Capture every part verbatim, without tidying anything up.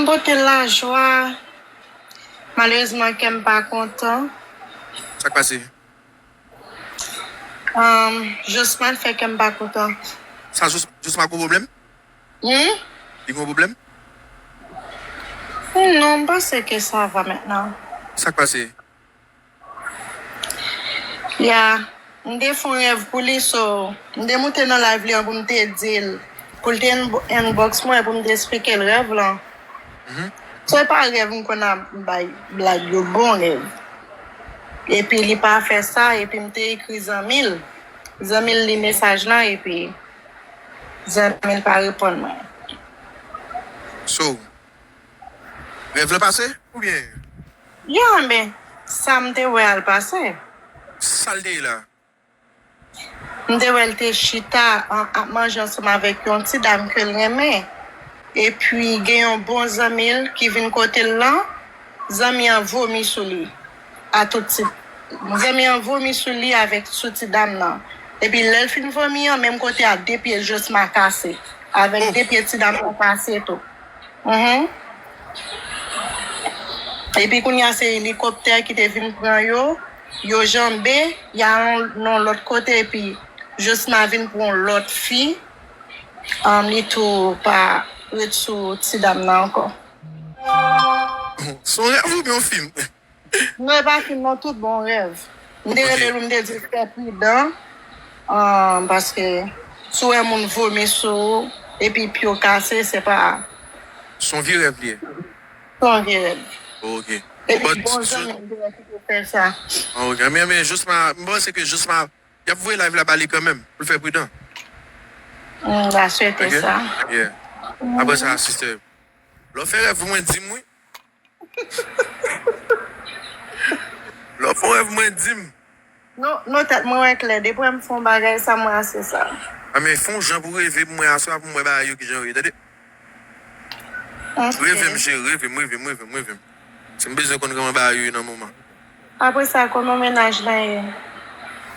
Kote lajwa? Malerezman, kè m pa kontan. Sa k pase? Um, Josman fè kè m pa kontan. Sa, Josman gon pwoblèm? Hmm? Li gon pwoblèm? Non, m panse ke sa va mentnan. Sa k pase? Ya, m te fè yon rèv pou li, so, m te moute nan live li an pou m te di l, pou l te inbox mwen, pou m te esplike l rèv lan. So, e pa rèv m konn ap bay blag yo, bon rèv. Epi li pa fè sa, epi m te ekri zanmi l. Zanmi l li mesaj lan, epi zanmi l pa reponn mwen. So, rèv lan pase? Oubyen? Ya, men, sa m te wè a l pase. Sa l te ye la? M te wè l te chita an, ap manje ansanm avèk yon ti dam ke l renmen. Epi gen yon bon zanmi l ki vin kote l lan, zanmi an vomi sou li. A tout tit. Zanmi an vomi sou li avèk sou ti dam nan. Epi lè l fin vomi an, menm kote a, de pye Josma kase. Avèk de pye ti dam nan kase tou. Mhm. Epi kounye a se elikoptè ki te vin pran yo, yo janbe, y al nan lòt kote epi Josma vin pran yon lòt fi, um, li tou pa ret sou ti dam nan ankò. Se yon rèv oubyen yon fim? Non, e pa fim non, tout bon rèv. M te rele l, m te di l fè pridan, um, paske si w wè moun vomi sou ou, epi pye w kase, se pa. Se yon vye rèv li ye? Se yon vye rèv. Ok. Epi bon zanmi m te wè ki te fè sa. Ah, ok. Men, men Josma, m panse ke Josma, y ap voye live la ba li kanmenm, pou l fè pridan. M ta swete sa. Yeah. Apre sa, sister, lè w fè rèv pou mwen, di m wi. Lè w fè rèv mwen, di m. Non, non, tèt mwen wè klè. Depi m fè yon bagay, sa mwen ase sa. A, men fè yon jan pou reve pou mwen aswè pou mwen bagay yo kijan yo ye, tande. Reve m, cheri, reve m, reve m, reve m, reve m. Si m bezwen konn kòman bagay yo ye nan moman. Apre sa, kòman mennaj lan ye?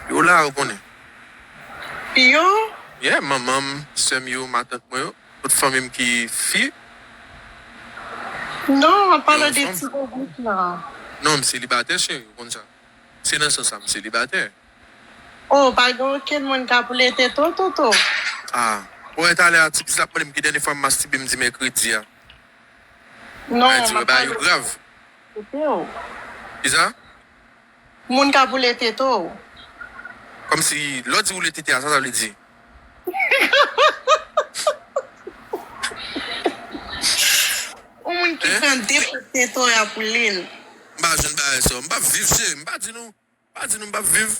Yo la, ou konnen. Yo? Yeah, manman m, sè m yo, matant mwen yo, tout fanmi m ki fi. Non, an palan de ti bobit lan. Non, m selibatè, cheri, ou konn sa. Se nan sans sa, m selibatè. Oh, pa gen okenn moun k ap lete to, to, to. Ah, ou wè talè a, ti pis la ap mande m ki dènye fwa m mastibe, m di mèkredi a. Non, m ap pale. Bagay yo grav. Lete w. Kisa? Moun k ap woule tete w. Kòmsi, lè w di woule tete a, sa sa vle di? Yon moun ki pran de pote tete w, y ap woule l. M pa jwenn bagay sa. M p ap viv, cheri. M pa di nou. M pa di nou m p ap viv.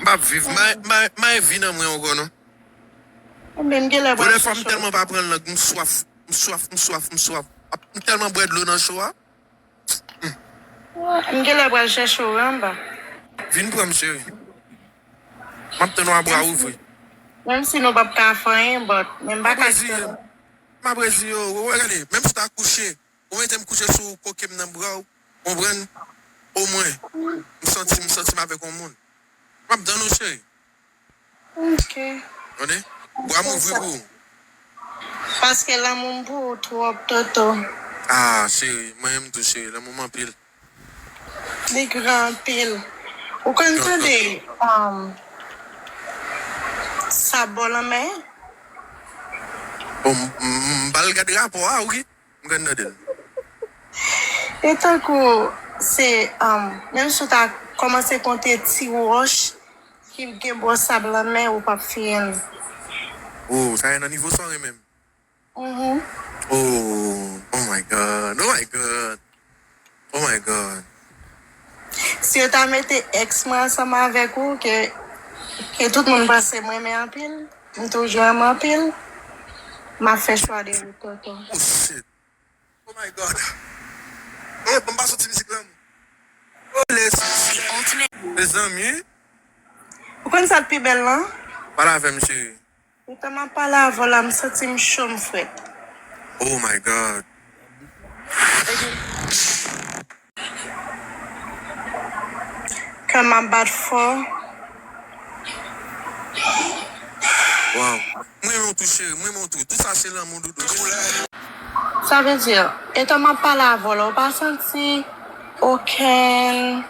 M p ap viv. M a, m a, m a envi nan mwen ankò, non. Ebyen, m genlè pral chèche w. Premyè fwa m tèlman pa pran lang, m swaf, m swaf, m swaf, m swaf. M tèlman bwè dlo nan cho a. M genlè pral chèche w anba. Vin pran m, cheri. M ap tann w a bra ouvri. Menm si nou p ap ka fè anyen, but, men m pa ka kite w. M ap rezi yo, ou wè, gade, menm si w ta kouche, ou mete m kouche sou koke m nan bra w, konprann? Omwen, m santi, m santi m avèk yon moun. M ap tann ou, cheri. Ok. Tande? Bra m ouvri pou ou. Paske lanmou m pou ou twòp, Toto. Ah, cheri, mwen menm tou, cheri, lanmou m anpil. Li gran anpil. Ou konn tande, um, sa bò lanmè? Bon, m, m, m pa al gade rapò a, wi. M konn tande l. E tankou se, um, menm si w ta kòmanse konte ti wòch ki gen bò sab lanmè, ou p ap fini. Oh, sa e nan nivo sa w renmen m. Mhm. Oh, oh my God, oh my God, oh my God. Si yo ta mete ex mwen ansanm avèk ou, ke, ke tout moun panse m renmen anpil, m toujou renmen anpil, m ap fè chwa de ou, Toto. Oh shit. Oh my God. Oh, bon, m pa soti mizik lan. Oh, les. Mezanmi. Ou konn sa k pi bèl lan? Pale avè m, cheri. Gentan m ap pale avè w la, m santi m cho, m frèt. Oh my God. Kè m ap bat fò. Wow. M renmen w tou, cheri. M renmen w tou. Tout sa se lanmou, doudou. Sa vle di, etan m ap pale avè w la, ou pa santi okenn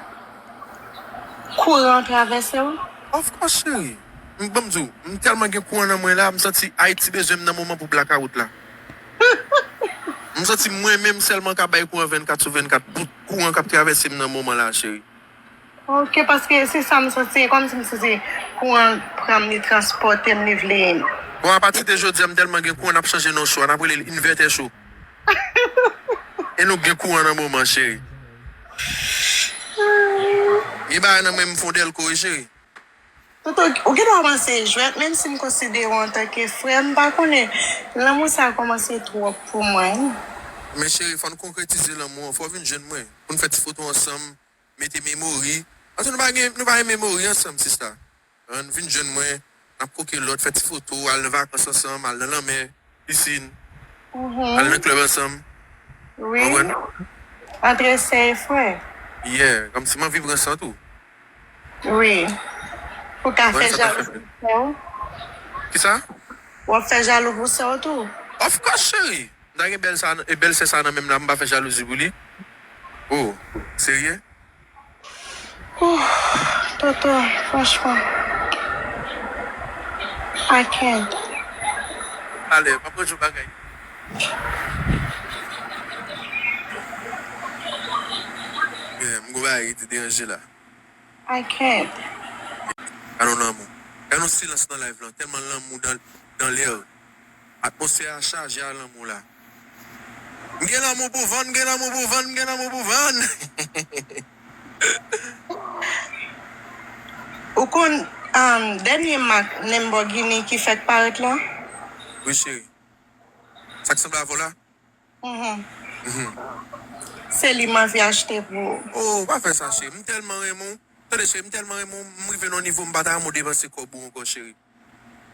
kouran travèse w? Of course, cheri. M, ban m di w, m tèlman gen kouran nan mwen la, m santi Ayiti bezwen m nan moman pou blakawout la. M santi mwen menm sèlman ka bay kouran vennkat sou vennkat, bout kouran k ap travèse m nan moman la, cheri. Ok, paske se sa m santi, e kòmsi m santi kouran pran m, li transpòte m, li vle. Bon, apati de jodi a, m tèlman gen kouran, n ap chanje non cho a, n ap rele l Invètè Cho. E nou gen kouran nan moman, cheri. Gen bagay nan men m fon dèlko, wi, cheri. Toto, ou gen dwa panse jwèt, menm si m konsidere w antanke frè, m pa konnen. Lanmou sa a kòmanse twòp pou mwen. Men cheri, fò n konkretize lanmou an, fò w vin jwenn mwen. Pou n fè ti foto ansanm, mete memori. Paske nou pa gen, nou pa gen memori ansanm, sista. Ann vin jwenn mwen, n ap koke lòt, fè ti foto, al nan vakans ansanm, al nan lanmè, pisin, al nan klèb ansanm. Wi. Antre sè e frè. Yeah, kòmsi m anvi pran san tou. Wi. Pou ka fè jalou pou sè w. Kisa? W ap fè jalou pou sè w tou. Of course, cheri. M ta gen bèl sa, e bèl sè sa nan men m la, m pa fè jalouzi pou li. Oh, serye? Ouh, Toto, franchman. I can't. Ale, m ap rann ou bagay. Yeah, m gon bagay ki te deranje la. I can't. Gade yon lanmou. Gade yon silans nan live lan. Tèlman lanmou dan, dan lè. Atmosfè a chaje a lanmou la. M gen lanmou pou vann, m gen lanmou pou vann, m gen lanmou pou vann. Ou konn um, dènye mak Lamborghini ki fèk parèt la? Wi, cheri. Sa k sanble avè w la? Mhm. Se li m anvi achte pou ou. Oh, pa fè sa, cheri. M tèlman renmen w. Tande, cheri, m tèlman renmen w, m rive nan yon nivo m pa ta renmen w depanse kòb ou ankò, cheri.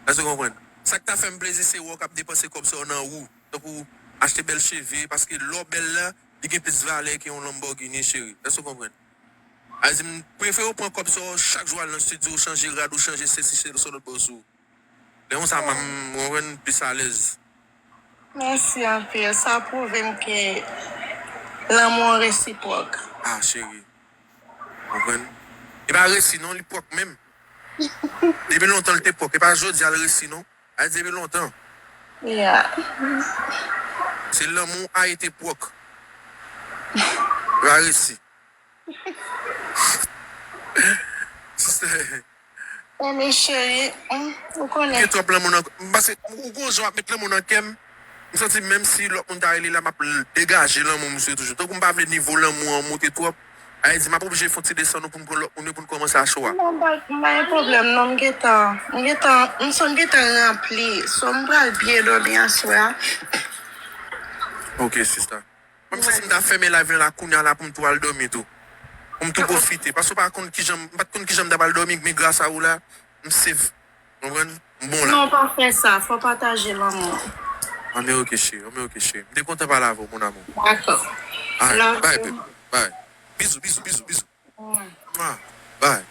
Èske w konprann? Sa k ta fè m plezi, se wè w k ap depanse kòb sa yo nan ou. Tankou achte bèl cheve, paske lè w bèl la, li gen plis valè ke yon Lamborghini, cheri. Èske w konprann? A di, m prefere w pran kòb sa yo chak jou al nan estidyo, chanje rad ou, chanje sesi, chanje sa lòt bò sou. Lè konsa, m, m, mwen wè n plis alèz. Mèsi anpil. Sa pwouve m ke lanmou an resipwòk. Ah, cheri. Konprann? Li pa resi non, li pwòk menm. Depi lontan li te pwòk. E pa jodi a l resi non. A depi lontan. Yeah. Se lanmou a ete pwòk. Li pa resi. Sistè. Enben cheri, hmm, ou konnen. Gen twòp lanmou nan, paske ou gon jan w ap met lanmou nan kè m. M santi menm si lòt moun ta rele la, m ap degaje lanmou m sou li toujou. Tankou m pa vle nivo lanmou an monte twòp. Sa vle di m ap oblije fè yon ti desann ou pou m pran lòt moun yo pou n kòmanse a cho a. Non, m pa, m pa gen pwoblèm non, m gentan, m gentan, m sou m gentan ranpli. So m pral byen dòmi aswè a. Ok, sista. Mwen m santi m ta fèmen live lan la kounya la pou m tou al dòmi tou. Pou m tou pwofite. Paske w pa konn kijan, m pa t konn kijan m ta pral dòmi, men gras a ou la, m safe. Konprann? M bon la. Non, pa fè sa. Fò pataje lanmou. Anben ok cheri, anben ok cheri. M te kontan pale avè w, mon amour. Dakò. Alright, bye, baby. Bye. Bizou, bizou, bizou, bizou. Mwa. Bye.